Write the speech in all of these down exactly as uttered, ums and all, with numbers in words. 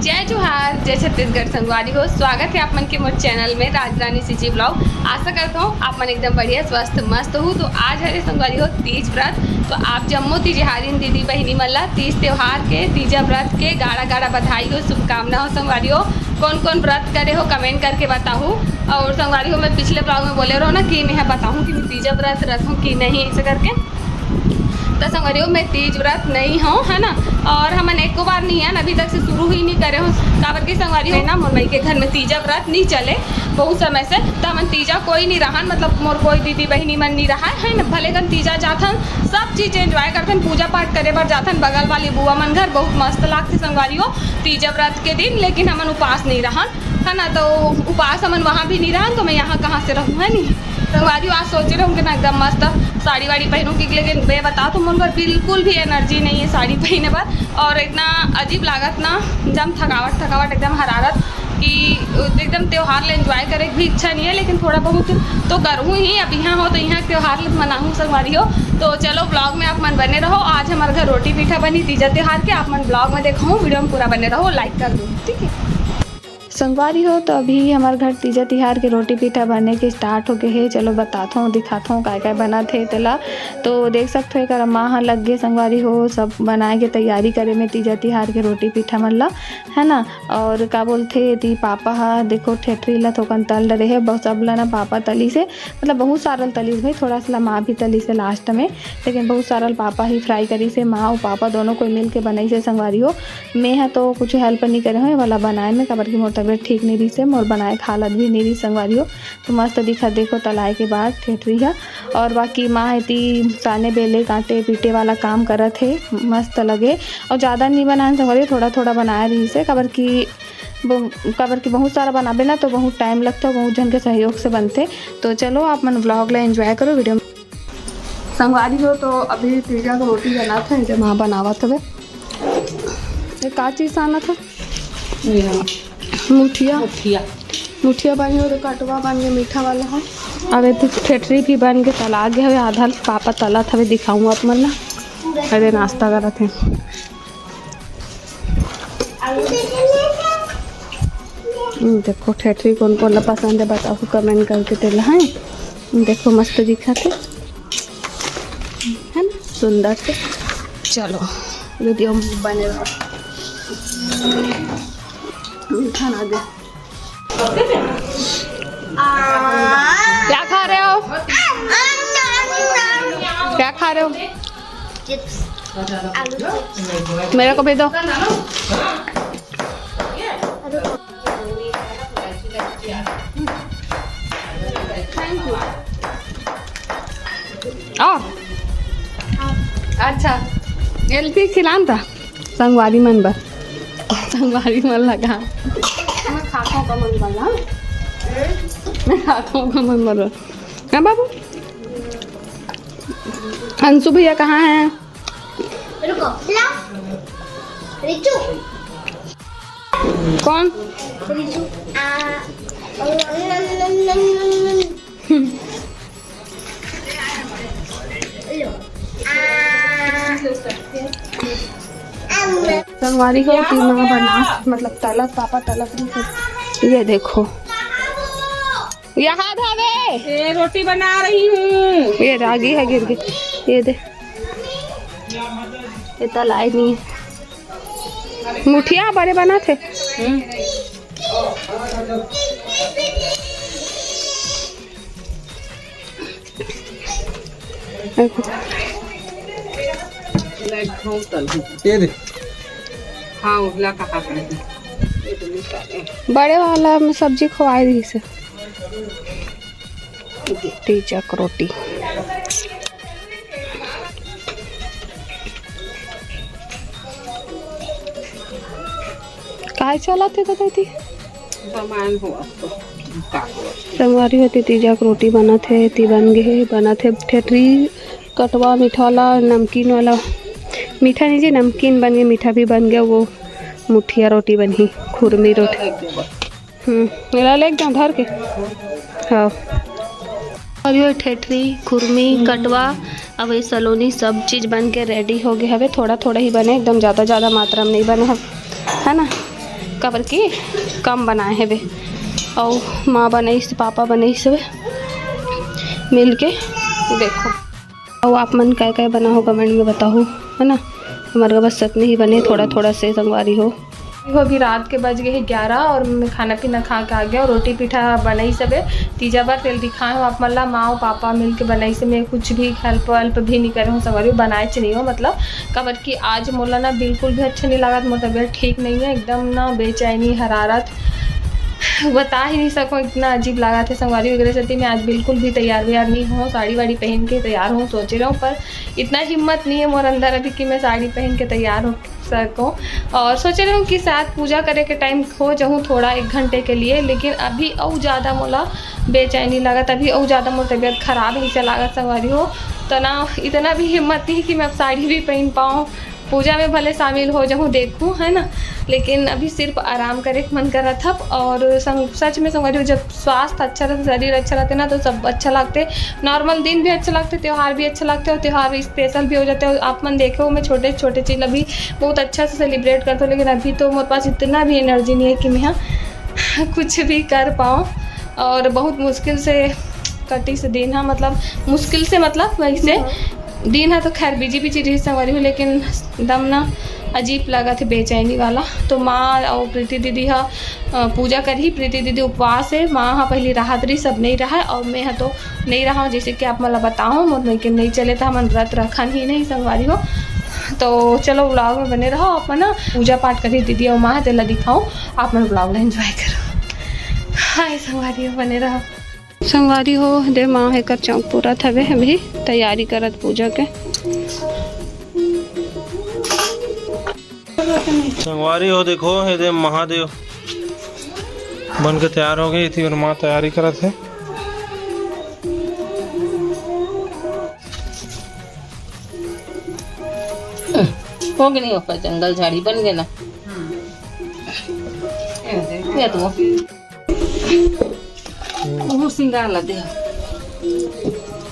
जय जोहार, जय छत्तीसगढ़ संगवारी हो। स्वागत है आप मन के मोर चैनल में राजरानी सीजी ब्लॉग। आशा करता हूँ आप मन एकदम बढ़िया, स्वस्थ, मस्त हो। तो आज हरे संगवारी हो तीज व्रत। तो आप जम्मो तीजहारिन दीदी बहिनी मन ला तीज त्योहार के, तीजा व्रत के गाड़ा गाड़ा बधाई हो, शुभकामना हो संगवारी हो। कौन कौन व्रत करे हो कमेंट करके बताहू। और संगवारी हो मैं पिछले ब्लॉग में बोले रहो ना कि मैं बताहूँ कि मैं तीजा व्रत रखूँ कि नहीं ऐसे करके। तो संगवारी हो मैं तीज व्रत नहीं हूँ, है ना। और हमन एको बार नहीं है ना, अभी तक से शुरू ही नहीं करे हो। काबर कि संगवारी हो ना मोर माई के घर में तीजा व्रत नहीं चले बहुत समय से। तो हमन तीजा कोई नहीं रहन, मतलब मोर कोई दीदी बहिनी मन नहीं रहा है ना। भले कन तीजा जाथन, सब चीज एंजॉय करथन, पूजा पाठ करे बर जाथन बगल वाली बुआ मन घर, बहुत मस्त लागथे संगवारी हो तीजा व्रत के दिन। लेकिन हमन उपास नहीं रहन, है ना। तो उपास हमन वहाँ भी नहीं रहन, तो मैं यहाँ कहाँ से रहूँ, है नहीं। संगवारी हो आज सोचे रहूँ कि ना एकदम मस्त साड़ी वाड़ी पहनूँ, क्योंकि लेकिन मैं बता तो मोर घर बिल्कुल भी एनर्जी नहीं है साड़ी पहने बर। और इतना अजीब लागत ना, एकदम थकावट थकावट, एकदम हरारत कि एकदम त्योहार ले एंजॉय करे के भी इच्छा नहीं है। लेकिन थोड़ा बहुत तो करहूँ ही, अब यहाँ हो तो यहाँ त्योहार ले मनाहूँ संगवारी हो। तो चलो ब्लॉग में आप मन बने रहो। आज हमारे घर रोटी पीठा बनी तीजा त्योहार के, आप मन ब्लॉग में देखो, वीडियो में पूरा बने रहो, लाइक कर दो, ठीक है। संगवारी हो, तो अभी हमारे घर तीजा तिहार के रोटी पीठा बने के स्टार्ट हो गए हे। चलो बताथों, दिखाथों काय काय बनत हे तेला। तो देख सकथो एकर माँ ह लग गे संगवारी हो, सब बनाए के तैयारी करे में तीजा तिहार के रोटी पीठा मन ला, है ना। और का बोलथे एती पापा ह देखो ठेठरी ला थोकन तल डरे हे, बहुत सब ला ना पापा तली से, मतलब बहुत सारा ल तलीस भाई, थोड़ा सा ला माँ भी तलीस हे लास्ट में, लेकिन बहुत सारा ल पापा ही फ्राई करिस हे। माँ और पापा दोनों कोई मिल के बनाइस हे संगवारी हो। मैं ह तो कुछ हेल्प नहीं करे हूँ ये वाला बनाए में, काबर कि मोर तबीयत ठीक नहीं रहिस हे, मोर बनाए के हालत भी नहीं रहिस संगवारी हो। तो मस्त दिखत देखो तलाए के बाद ठेठरी ह। और बाकी माँ एती साने बेले काटे पीटे वाला काम करत हे, मस्त लगे। और ज़्यादा नहीं बनाए संगवारी हो, थोड़ा थोड़ा बनाए रहिस हे, काबर कि ब-, काबर कि बहुत सारा बनाबे ना तो बहुत टाइम लगथे, बहुत झन के सहयोग से बनथे। तो चलो आप मन व्लॉग ला एंजॉय करो वीडियो में। संगवारी हो तो अभी तीजा के रोटी बनात हे, जे माँ बनावत हवे। ये का चीज आनत हे? मुठिया। मुठिया। मुठिया बन गए, तो कटवा बन गए, मीठा वाला है। अब ये तो ठेठरी भी बन के तला गए हवे, आधा पापा तलत हवे, दिखाऊँ आप मन ला। अरे नाश्ता करत हे। हम्म, देखो ठेठरी कौन कौन ला पसंद है बताओ कमेंट करके तेला है। देखो मस्त दिखत हे, है ना, सुंदर से। चलो वीडियो में बने रहो। मीठा ना दे। क्या खा रहे हो? क्या खा रहे हो? चिप्स, आलू चिप्स। मेरे को भी दो। और अच्छा, हेल्थी खिलान था संगवारी मन बर, संगवारी मन लगा। मैं खातों का मन बना, मैं खातों का मन बना। हाँ बाबू, अंशु भैया कहाँ हैं? रुको, ला। रिचू। कौन? रिचू। आ, नम, नम, नम, नम, नम। लो। आ, अम। संगवारी हो कि माँ बना, मतलब तलत, पापा तलत नहीं थे। ये देखो, यहाँ धावे। ये रोटी बना रही हूँ। ये रागी है, गिर गई। ये दे, ये तलाई नहीं है। मुठिया बड़े बना थे। हम्म। ये दे। हाँ, उजला कहाँ है? बड़े वाला में सब्जी खवाए रही से। तीजा के रोटी। काय चलत हे दादा जी? सामान हो अब तो का हो? संगवारी हो, एती तीजा के रोटी बनत हे, एती बन गे हे, बनत हे ठेठरी, कटवा, मीठा वाला, नमकीन वाला। मीठा नहीं जी, नमकीन बन गे, मीठा भी बन गया। वो मुठिया रोटी बनही, खुरमी रोटी। हम्म, एला ले एकदम धर के। हाँ। और ये ठेठरी, खुरमी, कटवा, अब ये सलोनी सब चीज बन के रेडी हो गए हवे। थोड़ा थोड़ा ही बने, एकदम ज्यादा ज्यादा मात्रा में नहीं बने हवे, है ना। काबर कि कम बनाए हवे, अउ माँ बनाइस, पापा बनाइस हवे मिल के। देखो, अउ आप मन काय काय बनाहू, comment में बताहू, है ना। हमर घर बस सतनी ही बने, थोड़ा थोड़ा से, संगवारी हो। देखो, अभी रात के बज गए हैं ग्यारह और मैं खाना पीना खा के आ गया और रोटी पीठा बनाइस हवे तीजा बर, तेला दिखाए हो आप मन ला। माँ अउ पापा मिल के बनाइस हे, मैं कुछ भी help वल्प भी नहीं करे हूँ, संगवारी हो, बनाए च नहीं हो, मतलब, काबर कि आज मोला ना बिल्कुल भी अच्छा नहीं लागत, मोर तबीयत ठीक नहीं है, एकदम ना बेचैनी, हरारत, बता ही नहीं सकूँ, इतना अजीब लागत है, संगवारी हो। एकरे सेती मैं आज बिल्कुल भी तैयार वैयार नहीं हूँ, साड़ी वाड़ी पहन के तैयार हूँ सोचे रहूँ, पर इतना हिम्मत नहीं है मोर अंदर अभी कि मैं साड़ी पहन के तैयार हो सकूँ। और सोचे रहूँ कि शायद पूजा करे के time हो जाऊँ थोड़ा एक घंटे के लिए, लेकिन अभी अउ ज़्यादा मोला बेचैनी लागत, अभी अउ ज़्यादा मोर तबीयत खराब ही से लागत, संगवारी हो। तो ना, इतना भी हिम्मत नहीं कि मैं अब साड़ी भी पहन पाऊँ, पूजा में भले शामिल हो जाऊँ, देखूँ, है ना, लेकिन अभी सिर्फ आराम करे के मन करत हब। और संग-, सच में संगवारी हो, जब स्वास्थ्य अच्छा रहता, शरीर अच्छा रहते ना, तो सब अच्छा लगते, normal दिन भी अच्छा लगते, त्यौहार भी अच्छा लगते और त्यौहार special भी हो जाते। और आप मन देखे हो, मैं छोटे छोटे चीज अभी बहुत अच्छा से celebrate करता हूँ, लेकिन अभी तो मोर पास इतना भी energy नहीं है कि मैं, हाँ, कुछ भी कर पाऊँ। और बहुत मुश्किल से कटिस दिन, हाँ, मतलब मुश्किल से, मतलब वैसे दिन है तो खैर busy busy रही, संगवारी हो, लेकिन एकदम ना अजीब लगा थे, बेचैनी वाला। तो माँ और प्रीति दीदी हा, अ, पूजा करही, प्रीति दीदी उपवास है, माँ हा पहली राहत रही, सब नहीं रहा, और मैं हा तो नहीं रहा हूँ, जैसे कि आप मन ला बताऊँ, मोर में के नहीं चले था, हमन व्रत रखन ही नहीं, संगवारी हो। तो चलो, vlog में बने रहो आप मन ना। पूजा पाठ करी दीदी और माँ, तेला दिखाऊँ, आप मन vlog ला enjoy करो। हाय संगवारी हो, बने रहो। संगवारी हो, दे माँ हे कर चौक पूरा थवे, अभी तैयारी करत पूजा के। संगवारी हो, देखो, ये दे महादेव बन के तैयार हो गए, इतनी बार माँ तैयारी करत है। हो गए नहीं, ओकर जंगल झाड़ी बन गए ना। ये तो वो सिंगार ला दे,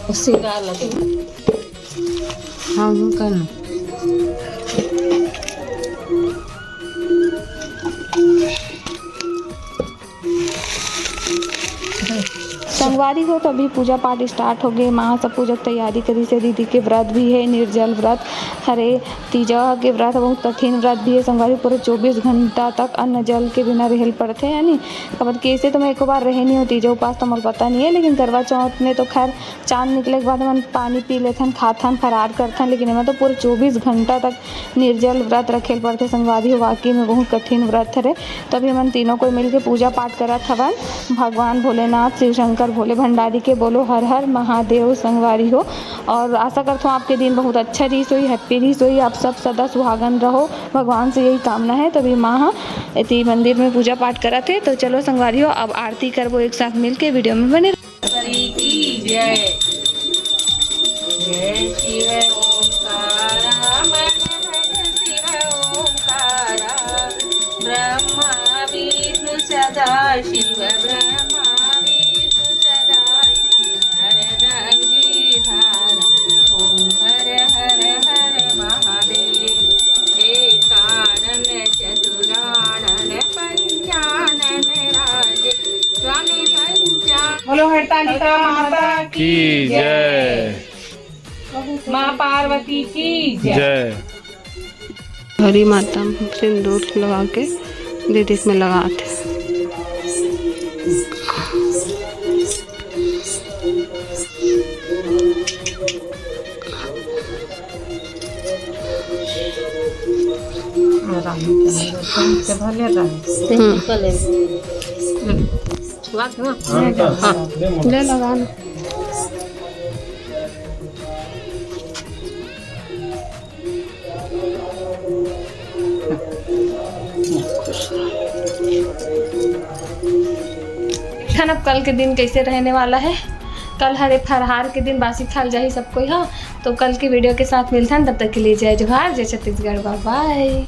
वो सिंगार ला दे। हाँ, वो कर लो। संगवारी हो, तो अभी पूजा पाठ start हो गए। माँ सब पूजा के तैयारी करी से, दीदी के व्रत भी है, निर्जल व्रत हरे। तीजा के व्रत बहुत कठिन व्रत भी है संगवारी, पूरे चौबीस घंटा तक अन्न जल के बिना रहल पड़थे, यानी काबर कि ऐसे तो मैं एको बार रहे नहीं हूँ तीजा उपास, तो मोर पता नहीं है, लेकिन करवा चौथ में तो खैर चांद निकले के बाद हमन पानी पी लेथन, खाथन, फरार करथन, लेकिन एमा तो पूरे चौबीस घंटा तक निर्जल व्रत रखेल पड़थे संगवारी हो। वाकई में बहुत कठिन व्रत हरे। तो अभी हमन तीनों कोई मिलके पूजा पाठ करत हवन भगवान भोलेनाथ, शिव शंकर, भोले भंडारी के। बोलो हर हर महादेव संगवारी हो। और आशा करथों आपके दिन बहुत अच्छा रहीस होही, happy रहीस होही, आप सब सदा सुहागन रहो, भगवान से यही कामना है। तभी माँ ह एती मंदिर में पूजा पाठ करत हे। तो चलो संगवारी हो, अब आरती करबो एक साथ मिलके, video में बने रहो। हरि की जय। जय शिव ओंकारा, मन भज शिव ओंकारा। ब्रह्मा विष्णु सदा शिव, ब्रह्मा विष्णु सदा शिव। हर गंगी धारा, ओम हर हर हर महादेव। एकानन चतुरानन पंचानन राज। स्वामी पंचानन। बोलो हरतालिका माता की जय। माँ पार्वती की जय। जय। हरी माता सिंदूर लगा के दीदी में लगात हे। रानी के भले रानी। हम्म। हाँ। ले लगा ना। देखन अब कल के दिन कैसे रहने वाला है। कल हरे फरहार के दिन, बासी खाल जाही सब कोई, हाँ। तो कल के video के साथ मिलथन, तब तक के लिए जय जोहार, जय छत्तीसगढ़, bye bye।